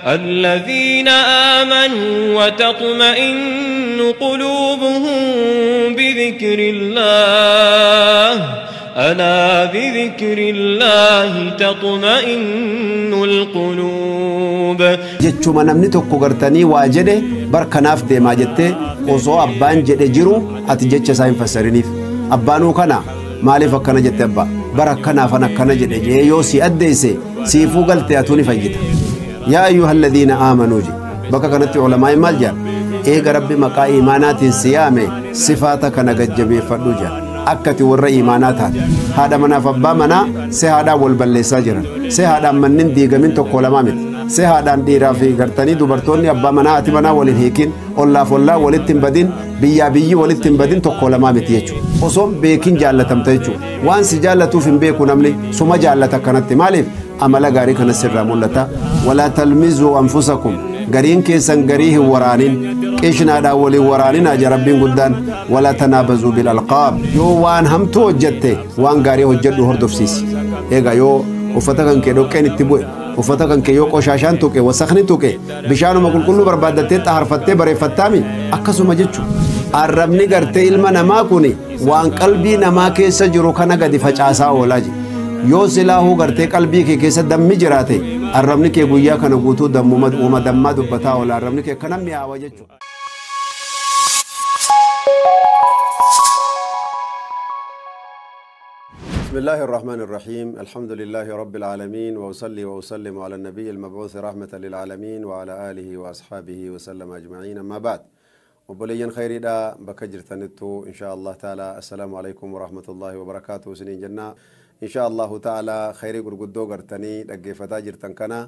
الذين آمنوا وتطمئن قلوبهم بذكر الله ألا بذكر الله تطمئن القلوب. Jechuma namni tokko gartanii waa jedhe barkanaaf deemaa jettee osoo abbaan jedhe jiru ati jecha isaa hin fassariniif. Abbaanuu kana maaliif akkana jette abbaa bara kanaafan akkana jedhe jee yoo si addeesse siifuu galte atuu ni fayyita. Yaa ayyuha alladhiina aamanuu je bakka kanatti ulamaa'i maal jedhan eega rabbi maqaa iimaanaatiin si yaame sifaata kana gajjabeeffadhu jedhan. Akkati warra iimaanaa taate haadha manaaf abbaa manaa se haadhaan wal balleessaa jiran se haadhaan mannin diigamin tokko lamaa miti se haadhaan dhiiraa fi gartanii dubartoonni abbaa manaa ati manaa waliin hiikin ollaaf ollaa walitti hin badin biyyaa biyyi walitti hin badin tokko lamaa miti jechuudha. Osoo beekin jaallatamta jechuudha. Waan si jaallatuuf hin beeku namni suma jaallata akkanatti maaliif amala gaarii kana sirraa mul'ata. Walaa talmizuu anfusakum gariin keessan garii hin waraanin qishnaadhaan waliin waraanin aja rabbiin guddaan. Walaa tanaabazuu bil alqaab yoo waan hamtuu hojjette waan gaarii hojjedhu hordofsiisi. Egaa yoo uffata kan kee dhoqqeen itti bu'e uffata kan kee yoo qoshaashaan tuqe wasakni tuqe bishaanuma qulqulluu barbaaddattee xaharfattee bareeffattaami akkasuma jechuudha. Arrabni gartee ilma namaa kun waan qalbii namaa keessa jiru kana gadi facaasaa oolaa jira. Yoo silaahuu gartee qalbii kee keessa dammi jiraate arrabni kee guyyaa kana guutuu dammuma dammaa dubbataa oola arrabni kee kana mi'aawa jechuudha. بسم الله الرحمن الرحيم الحمد لله رب العالمين وأصلي وأسلم على النبي المبعوث رحمة للعالمين وعلى آله وأصحابه وسلم أجمعين أما بعد. وبلين خيري دا بكجرتنتو إن شاء الله تعالى. السلام عليكم ورحمة الله وبركاته. سنين جنة إن شاء الله تعالى خيري قرقدو قرتني دقيفتا جرتن كنا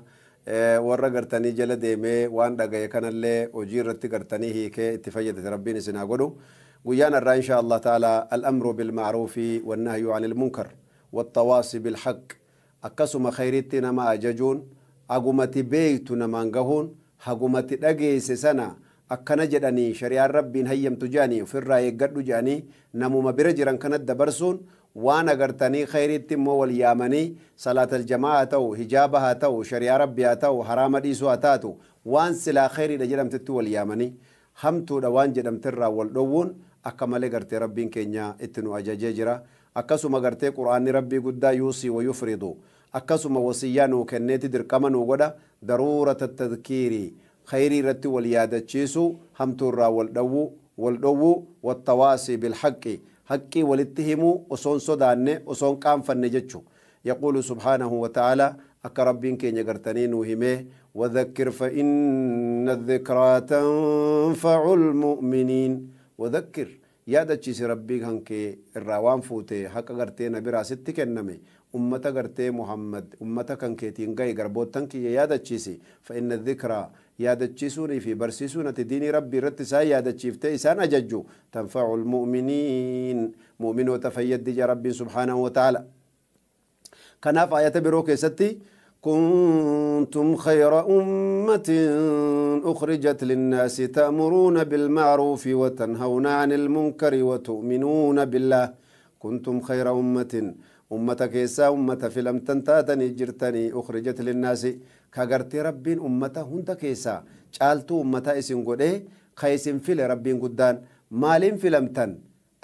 ورا قرتني جل ديمي وان دقي كان اللي وجيرت قرتني هيك اتفجدت ربي سنا قدو ويانا الرأي إن شاء الله تعالى الأمر بالمعروف والنهي عن المنكر والتواصي بالحق. أكسم خيرتنا ما أججون أقومتي بيتنا ما نقهون هقومتي دقيس سنة أكنا جدني شريعة ربي هيم تجاني وفي الرأي قدو جاني نمو ما برجران كانت دبرسون وانا قرتني خيرتي مو واليامني صلاة الجماعة تو هجابها تو شريعة ربي تو حرام ديسوها تاتو وان سلا خيري لجرم تتو واليامني همتو دوان جدم ترى والدوون أكمل قرتي ربي كينيا اتنو أجاجيجرا أكسم قرتي قرآن ربي قد يوصي ويفرض أكسم وصيانو كنيتي دركمنو قدا ضرورة التذكير خيري رتي واليادة تشيسو همتو الرا والدو والتواصي بالحق حقي والاتهمو وصون صداني وصون قام فنجتشو. يقول سبحانه وتعالى أكربين كي نقرتنين وهمه وذكر فإن الذكرى تنفع المؤمنين. وذكر يا دتشيس ربي هنكي الروان فوتي حق قرتي نبي راستي كنمي أمة قرتي محمد أمة كنكيتين غاي غربوتن كي يا دتشيسي فإن الذكرى يا دتشيسوني في برسيسونة ديني ربي رتسا يا دتشيفتي إسان أججو تنفع المؤمنين مؤمن وتفيد يا ربي سبحانه وتعالى. كناف آية بروك ستي كنتم خير أمة أخرجت للناس تأمرون بالمعروف وتنهون عن المنكر وتؤمنون بالله. كنتم خير أمة أمة كيسا أمة فلم تنتاتني جرتني أخرجت للناس كغرتي ربين أمة هنت كيسا چالتو أمة إسن قده خيسن فيل ربين قدان مالين فلمتن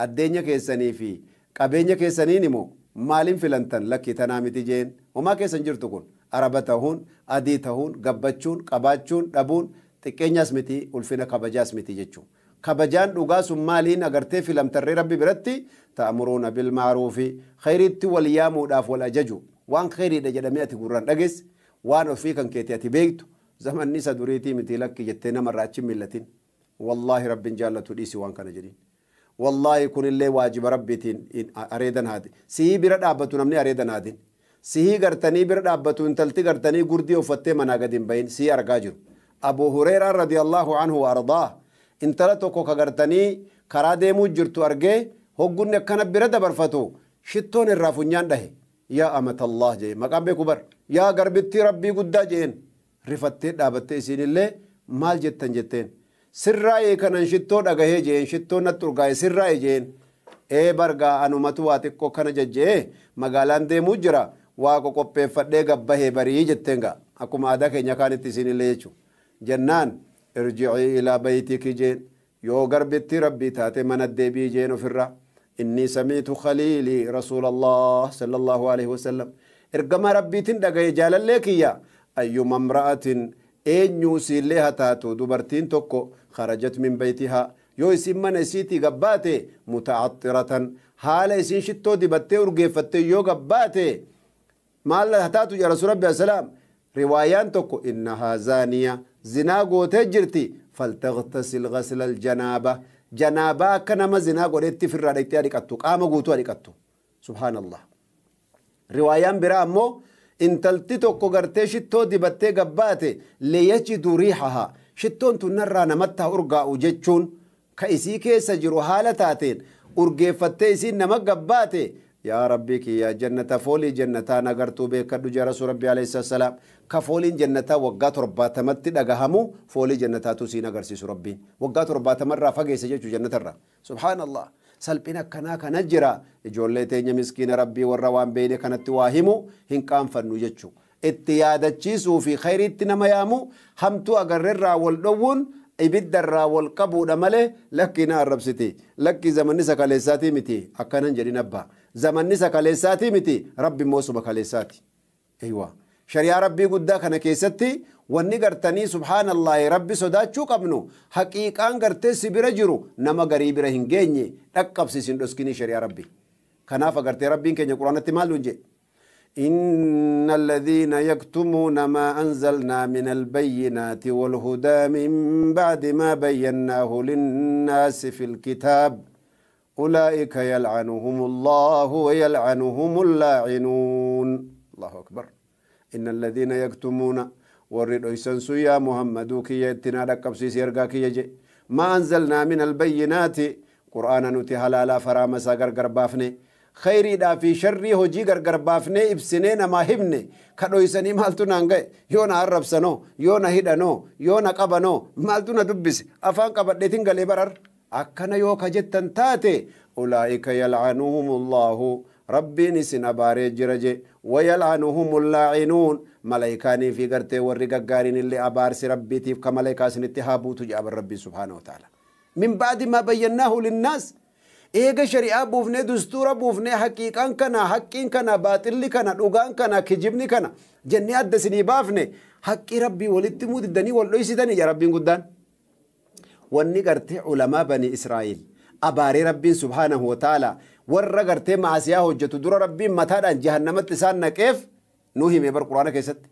الدنيا كيساني في قبينيا كيساني نمو مالين فلمتن لكي تنامتي جين وما كيسان جرتكون أربتهون أديتهون قبتشون قباتشون دبون تكينياس متي ulfina kabajaas miti jechuun kabajaan dhugaa sun maaliin agartee filamtarree rabbi biratti ta'muruuna bilma'ruufi khayriitti wal yaamuudhaaf wal ajaju waan khayriidha jedhamee ati gurraan dhageesse waan ofii kan keetii ati beektu zamanni isa duriitii miti lakki jettee namarraa achi millatin wallaahi rabbiin jaallatu dhiisi waan kana jedhin wallaahi kunillee waajiba rabbiitiin areedan haati sihii bira dhaabbatu namni areedan haatin sihii gartanii bira dhaabbatu intalti gartanii gurdii uffattee manaa gadi hin bahin sihii argaa jiru. Abu Hureyraa radiyallahu anhu wa ardaah intala tokko ka gartanii karaa deemuu jirtu argee hoggunni akkana bira dabarfatu shittoon irraa funyaan dhahe yaa amatallah jee maqaan beeku bar yaa garbittii rabbii guddaa jeen rifattee dhaabattee isiinillee maal jettan jetteen sirraa'ee kanan shittoo dhagahee jeen shittoon natti urgaa'e sirraa'ee jeen ee bargaa anumatu waa xiqqoo kana jajjee magaalaan deemuu jira waa qoqopheeffadhee gabbahee barii jetteen gaa Akkuma aadaa keenya kaanitti isinillee jechuudha. Jennaan irji'ii ilaa baytiki jeen yoo garbitti rabbii taate mana deebii jeen ofirraa. Inni samiitu khaliilii rasuulallah sallallahu alaihi wasallam. Ergama rabbiitiin dhagaye jaalallee kiyya ayyuma imra'atin eenyuu siillee haa taatu dubartiin tokko kharajat min baytihaa yoo isin mana isiitii gabbaate muta'axxiratan haala isin shittoo dibattee urgeeffattee yoo gabbaate maal haa taatu yaa rasuul rabbi assalaam riwaayaan tokko innahaa zaaniya zinaa gootee jirti faltaghtasil ghasla aljanaaba janaabaa akka nama zinaa godhetti firraa dhaqxee dhiqattu qaama guutuu dhiqattu subhaanallah. Riwaayaan biraa ammoo intalti tokko gartee shittoo dibattee gabbaate liyajidu riihahaa shittoon tun narraa namatti haa urgaa'u jechuun ka isii keessa jiru haala taateen urgeeffattee isiin nama gabbaate yaa rabbii kiyya jannata foolii jannataa nagartuu beekadhu jaa rasuul rabbi alayhi salaam ka fooliin jannataa waggaa 70tti dhagahamu foolii jannataatu siin agarsiisu rabbiin waggaa 70rraa fageesse jechuu jannatarraa subhaanallah. Salphina akkanaa kana jira ijoollee teenya miskiina rabbii warra waan beeyne kanatti waa himu hin qaanfannu jechuu itti yaadachiisuu fi khayriitti nama yaamu hamtuu agarreerraa wal dhowwuun ibiddarraa wal qabuudha malee lakkii na arrabsiti lakkii zamanni sakaleessaatii miti akkanan jedhin abbaa zamanni sakaleessaatii miti rabbi immoo suma kaleessaati. Eeywa shari'aa rabbii guddaa kana keessatti wanni gartanii subhaanallahi rabbi sodaachuu qabnu haqiiqaan gartee si bira jiru nama garii bira hin geenye dhaqqabsiisin dhoskinii shari'aa rabbi. Kanaaf agartee rabbiin keenya quraanatti maal nuun jedhe إن الذين يكتمون ما أنزلنا من البينات والهدى من بعد ما بيناه للناس في الكتاب أولئك يلعنهم الله ويلعنهم اللاعنون. الله أكبر. إن الذين يكتمون ورد إيسانسو يا محمد كي يتنا ركب سيرغا كي يجي ما أنزلنا من البينات قرآن نتي حلالا فرامسا غرغر بافني خيري دا في شري هجي غرغر بافني إبسنين ما همني كدو إيساني مالتو نانغي يونا عرب سنو يونا هيدانو يونا قبانو مالتو ندبس أفان قبضتين غلي برر أكنا يوكا جتن تاتي أولئك يلعنهم الله ربي نسن أباري جرجي ويلعنهم اللاعنون ملائكاني في غرتي ورقا غارين اللي أبارس ربي تيف كملائكا سنتهابو تجاب ربي سبحانه وتعالى من بعد ما بيناه للناس إيغا شريعة بوفني دستورة بوفني حقيقان كنا حقين كنا باطل كنا دوغان كنا كجبني كنا جنة أدسني بافني حقي ربي ولتمود الدني واللويسي دني يا ربي قدان واني غرتي علماء بني إسرائيل أباري ربي سبحانه وتعالى warra gartee maasiyaa hojjetu dura rabbiin mataadhaan jahannamatti isaan naqeef nu hime bar quraana keessatti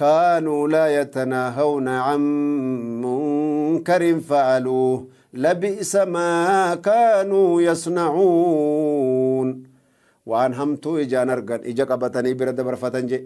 kaanuu laa yatanaahawna an munkarin fa'aluuh labi'sa maa kaanuu yasnacuun waan hamtuu ijaan argan ija qabatanii bira dabarfatan je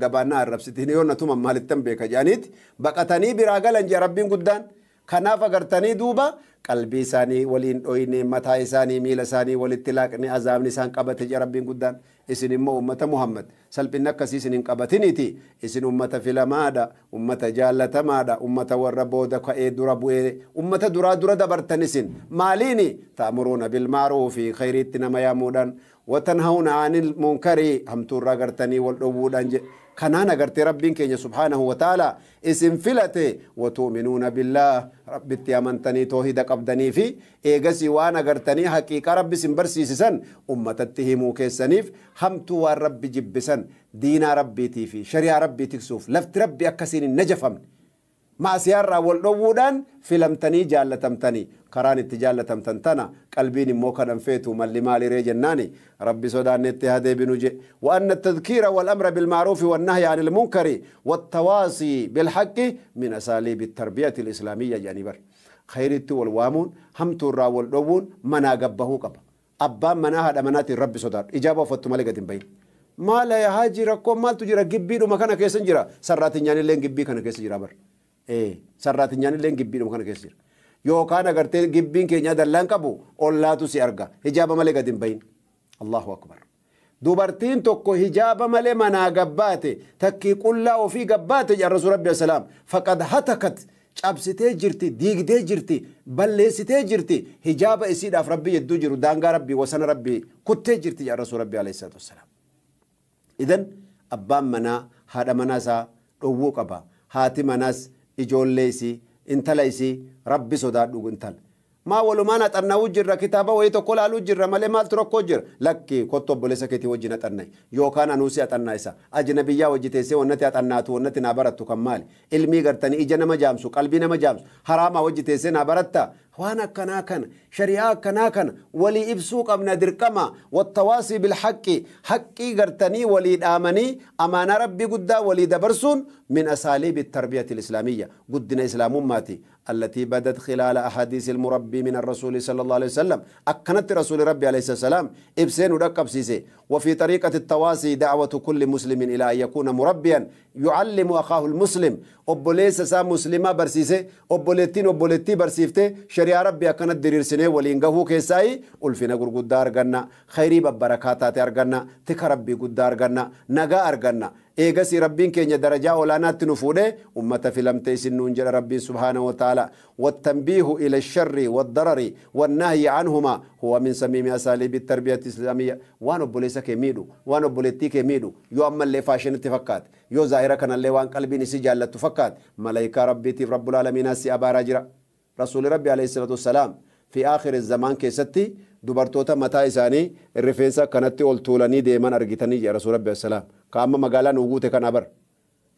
gabaannaa arrabsitiin yoo natuma maalittan beeka jedhaniiti baqatanii biraa galan je rabbiin guddaan kanaaf agartanii duuba qalbii isaanii waliin dhoyne mataa isaanii miila isaanii walitti laaqne azaabni isaan qabate jedha rabbiin guddaan isin immoo ummata Muhammad salphinni akkasii isin hin qabatiniiti isin ummata filamaadha ummata jaallatamaadha ummata warra booda ka'ee dura bu'ee ummata duraa dura dabartan isin maaliini ta'muruuna bilma'ruufi khayriitti nama yaamuudhaan watanhawna anil munkarii hamtuurraa gartanii wal dhowwuudhaan jedhe kanaan agartee rabbiin keenya subhaanahu wa ta'ala isin filate watu'minuuna billaah rabbitti amantanii toohida qabdanii fi eegasii waan agartanii haqiiqaa rabbi isin barsiisisan ummatatti himuu keessaniif hamtuu waan rabbi jibbisan diinaa rabbiitii fi shari'aa rabbii tiksuuf lafti rabbi akkasiin hin najafamne maasiyaarraa wal dhowwuudhaan filamtanii jaallatamtanii karaan itti jaallatamtan tana qalbiin immoo kanan feetu malli maaliree jennaani rabbi sodaannetti haa deebinu je وأن التذكير والأمر بالمعروف والنهي عن المنكر والتواصي بالحق من أساليب التربية الإسلامية يعني بر خيرت والوامون همت الرا والدوون منا قبه قب أبا منا هذا منات الرب صدار إجابة فتمالك بين ما لا يا حاجي ركو مال تجرا جبي ومكانك كيسن جرا سرات يعني لين جبي كان كيسن جرا بر sarraatiin illee gibbiidhuma kana keessa jira. Yookaan agartee gibbiin keenya dallaan qabu ollaatu si arga. Hijaaba malee gadi hin bahin. Allahu akbar. Dubartiin tokko hijaaba malee manaa gabbaate takkii qullaa ofii gabbaate jedha Rasuul Rabbi salaam. Faqad hatakat cabsitee jirti, diigdee jirti, balleessitee jirti. Hijaaba isiidhaaf Rabbi jedduu jiru daangaa Rabbi wasana Rabbi kuttee jirti jedha Rasuul Rabbi alayhi salaatu wassalaam. Idan abbaan manaa haadha manaa isaa Dhowwuu qaba. Haati manaas ijoollee isii intala isii rabbi sodaadhu intala. Maa walumaan haxannaa'uu jirra kitaaba wayii tokko laaluu jirra malee maaltu rakkoo jira lakki kottu obboleessa keetii wajjin haxanna'e yookaan anuusi haxannaa isa ajnabiyyaa wajji teessee wannati haxannaatu wannati naa barattu kan maali ilmii gartanii ija nama jaamsu qalbii nama jaamsu haraamaa wajji teessee naa baratta waan akkanaa kana shari'aa akkanaa kana walii ibsuu qabna dirqama wattawaasii bilhaqqi haqqii gartanii walii dhaamanii amaanaa rabbii guddaa walii dabarsuun min asaaliibi tarbiyati islaamiyya guddina islaamummaati التي بدت خلال أحاديث المربي من الرسول صلى الله عليه وسلم أكنت رسول ربي عليه السلام إبسين ودقب سيسي. وفي طريقة التواصي دعوة كل مسلم إلى أن يكون مربيا يعلم أخاه المسلم أبوليس سا مسلمة برسيسي أبوليتين أبوليتي برسيفتي شريعة ربي أكنت درير سنة ولينغهو كيساي ألفنا قدار أرغنا خيري ببركاتات أرغنا تك ربي قدار أرغنا نغا أرغنا إيغسي ربين كينيا درجة أولانا تنفوده أمة فيلم تيسن ننجل ربي سبحانه وتعالى. والتنبيه إلى الشر والضرر والنهي عنهما هو من سميم أساليب التربية الإسلامية. وانو بوليسا كميدو وانو بوليتي كميدو يو أما اللي فاشن تفكات يو ظاهرة كان اللي وان قلبي نسي جالة تفكات ملايكة ربي تي رب العالمين سي أبا راجرة. رسول ربي عليه الصلاة والسلام في آخر الزمان كيستي dubartoota mataa isaanii rifeensa kanatti ol tuulanii deeman argitanii jedha Rasuul Rabbi salaam. Ka amma magaalaa nu guute kana bar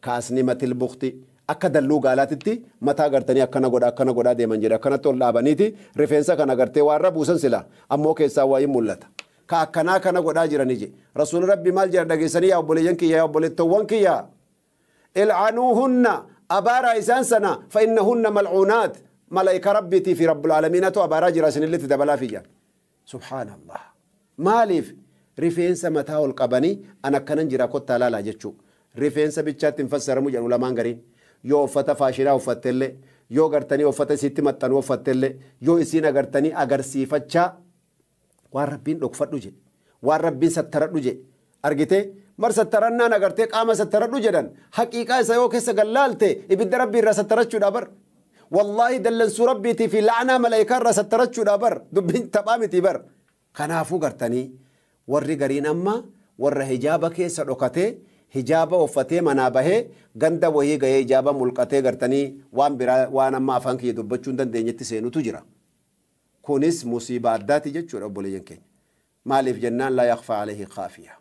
kaasni matil bukti akka dalluu gaalaatitti mataa gartanii akkana godha akkana godhaa deeman jedha akkanatti ol dhaabaniiti rifeensa kana gartee waan rabuusan sila ammoo keessaa waa hin mul'ata. Ka akkanaa kana godhaa jiranii je Rasuul Rabbi maal jedha dhageessanii yaa obboleeyyan kiyya yaa obboleettowwan kiyya il'anuuhunna abaaraa isaan sana fa innahunna mal'uunaat malaayika rabbiitii fi rabbul aalamiinatu abaaraa jira isinilletti dabalaa fiyya. سبحان الله مالف ريفينسا متاو القبني أنا كنن جرا كنت لا جتشو ريفينسا بتشات تنفسر مجن ولا مانغرين يو فتا فاشلا وفتلة يو غرتني وفتا ستي متن وفتلة يو إسينا غرتني أجر سيفتشا واربين لقفت لجي واربين سترت لجي أرجته مر سترنا نغرتك أما سترت لجدن حقيقة سيو كيس قلالته يبدأ ربي رأس سترت شو دبر والله دلن سربيتي في لعنة ملائكة رأس شو دبر دبين تبامتي بر كنافو غرتني ورّي غرين أما ورّ حجابك سرقته حجابه وفتة منابه غندا وهي غي حجابه ملكته غرتني وان برا وان أما أفانك يدبچون دن دينيتي سينو تجرا كونس مصيبة داتي جتشور أبولي ينكين مالف جنان لا يخفى عليه خافية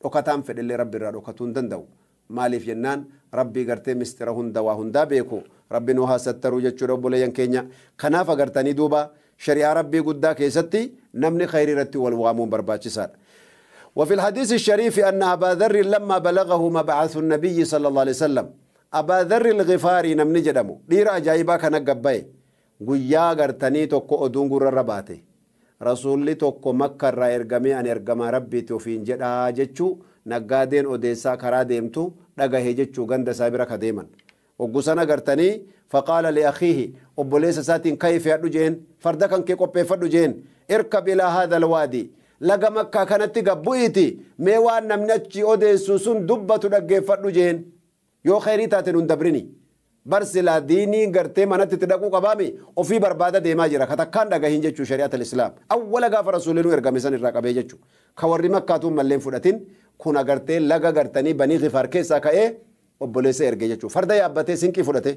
وكتام في اللي ربي را وكتون دندو مالف جنان ربي غرتي مسترهن دواهن دا بيكو ربي نوها سترو جتشور أبولي ينكين كنافة غرتني دوبا شريعة ربي قدا كيستي نمني خير رتي والوامون برباچسار. وفي الحديث الشريف أن أبا ذر لما بلغه مبعث النبي صلى الله عليه وسلم أبا ذر الغفاري نمني جدمو دير أجايبا كان قباي قيا غرتني توكو أدونغور الرباتي رسولي توكو مكة را إرقمي أن إرقما ربي توفين جدا جتشو نقادين أوديسا كرا ديمتو نقاهي جتشو غند سابرا كديما وقسنا غرتني فقال لأخيه أبوليس ساتين كيف يدجين فردكن كي قبي فردجين اركب إلى هذا الوادي لقى مكة كانت تقبويتي ميوان نمنتشي أوديسو سن دبة تدقي فردجين يو خيري تاتنون دبرني برسلا ديني غرتي منت تدقو قبامي وفي بربادة ديما جرا كتكان دقا هنجتشو شريعة الإسلام أولا غاف رسول الله إرقامي سن الرقابي جتشو كوري مكة توم ملين فردتين كونا غرتي لقى غرتني بني غفار كيسا كأي وبوليس إرقي جتشو فردا يابتي سنكي فردتي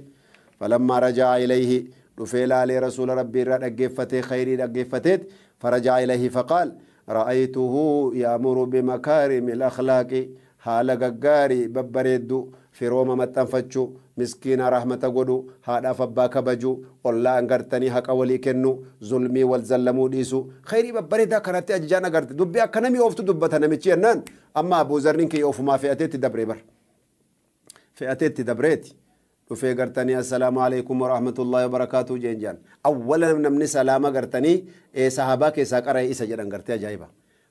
فلما رجع إليه رفيلا لرسول ربي رقفته خيري رقفتت فرجع إليه فقال رأيته يأمر بمكارم الأخلاق حال غاري ببريدو في روما متنفتشو مسكين رحمة قدو هذا فباك بجو والله أنقرتني حق ولي كنو ظلمي والزلمو ديسو خيري ببريدا كانت أججانا قرت دبي أكنمي أوفتو دبتنا ميتشينان أما أبو ذرين كي أوفو ما في أتيت دبري بر في أتيت دبريتي وفي قرتني السلام عليكم ورحمة الله وبركاته جنجان أولا نمني سلامة قرتني إيه صحابة كيسا قرأي إيسا جدن قرتي جايبا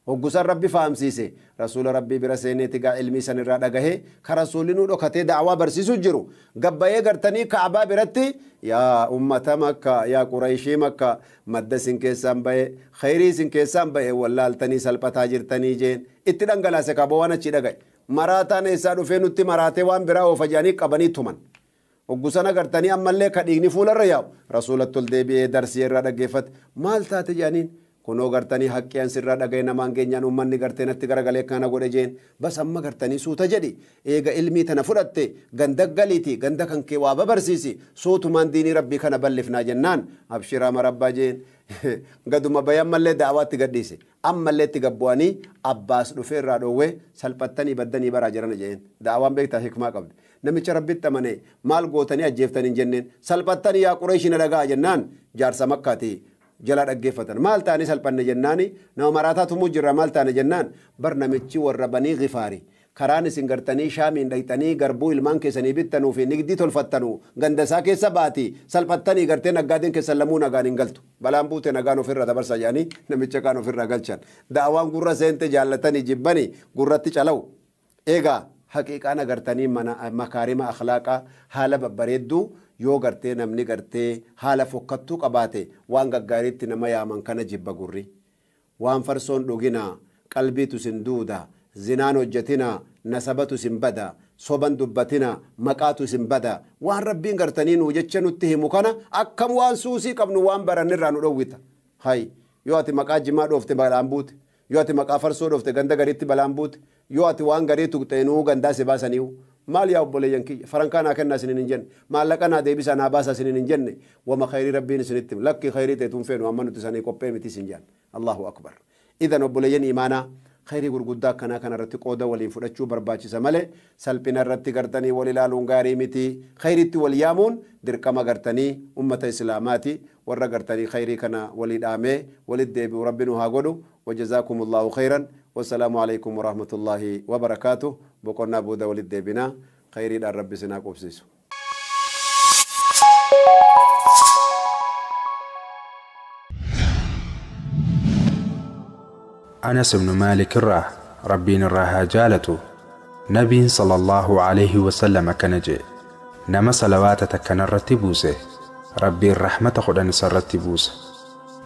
وقصر ربي فهم سيسي رسول ربي برسيني تقا علمي سن الرادة قهي كرسولي نودو كتي دعوة برسيسو جرو قبايا قرتني كعبا برتي يا أمة مكة يا قريشي مكة مد سن كيسان بي خيري سن كيسان بي واللالتني سلبتا جرتني جين اتدنقلا سكابوانا چي دقاي مراتان إيسا دفينو تي مراتي وان براو فجاني قبني تمن وقسنا قرتني أما اللي كديني فول الرياو رسول الدبي درسي الرادة قفت مال تاتي جانين Kunoo gartanii haqqi an sirraa dhagaye namaan geenyaan uummanni gartee natti garagalee akkana godhe jeen bas amma gartanii suuta jedhi eega ilmii tana fudhatte ganda galiiti ganda kan kee waa babarsiisi suutumaan diinii rabbii kana bal'ifnaa jennaan abshiraa marabbaa jeen gaduma bayan mallee da'awaatti gadhiise ammallee itti gabbu'anii abbaas dhufee irraa dhoowwee salphattanii baddanii baraa jirana jeen da'awaan beektaa hikmaa qabdi namicha rabbitti amane maal gootanii ajjeeftanii jenneen salphattanii yaa Qureeshii na dhagaa jennaan jaarsa makkaati jala dhaggeeffatan maal taane salphanne jennaani nama maraataa tumuu jirra maal taane jennaan bar namichi warra banii Gifaari karaan isin gartanii shaamiin dhayxanii garbuu ilmaan keessanii bittanuu fi nigdii tolfattanuu ganda isaa keessa baati salphattanii gartee naggaadeen keessan lamuu nagaan hin galtu balaan buute nagaan ofirra dabarsa jedhanii namicha kaan ofirra galchan da'awaan gurra seente jaallatanii jibbanii gurratti calawu eegaa haqiiqaan agartanii makaarima akhlaaqaa haala babbareedduu yoo gartee namni gartee haala fokkattuu qabaate waan gaggaariitti nama yaaman kana jibba gurri waan farsoon dhuginaa qalbiitu sin duuda zinaan hojjetinaa nasabatu sin bada soban dubbatinaa maqaatu sin bada waan rabbiin gartanii nuu jecha nutti himu kana akkam waan suusii qabnu waan barannirraa nu dhowwita hay yoo ati maqaa jimaa dhoofte balaan buute yoo ati maqaa farsoo dhoofte ganda gariitti balaan buute yoo ati waan garii tuqxeenuu gandaa si baasaniihu maal yaa obboleeyyan kiyya farankaa naa kennaa isiniin hin jenne maallaqa naa deebisaa naa baasaa isiniin hin jenne wama khayrii rabbiin isinitti himu lakki khayrii ta'etuun feenu amma nuti sanii qophee miti isin jedhan Allahu akbar idan obboleeyyan imaanaa khayrii gurguddaa akkanaa kana irratti qooda waliin fudhachuu barbaachisa malee salphina irratti gartanii wal ilaaluun gaarii miti khayriitti wal yaamuun dirqama gartanii ummata islaamaati warra gartanii khayrii kana walii dhaamee walit deebi'u rabbi nu haa godhu وجزاكم الله خيرا والسلام عليكم ورحمة الله وبركاته بقولنا بودا ولد بنا خير الرب سنا قبسيسو. أنس بن مالك الراه ربين الراها جالته نبي صلى الله عليه وسلم كنجي نما صلوات تكن الرتبوسه ربي الرحمة خدن سرتبوسه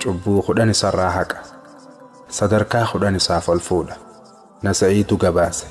جبو خدن سراهك sadarkaa 10 isaaf ol fuudha. Nasa'iitu gabaase.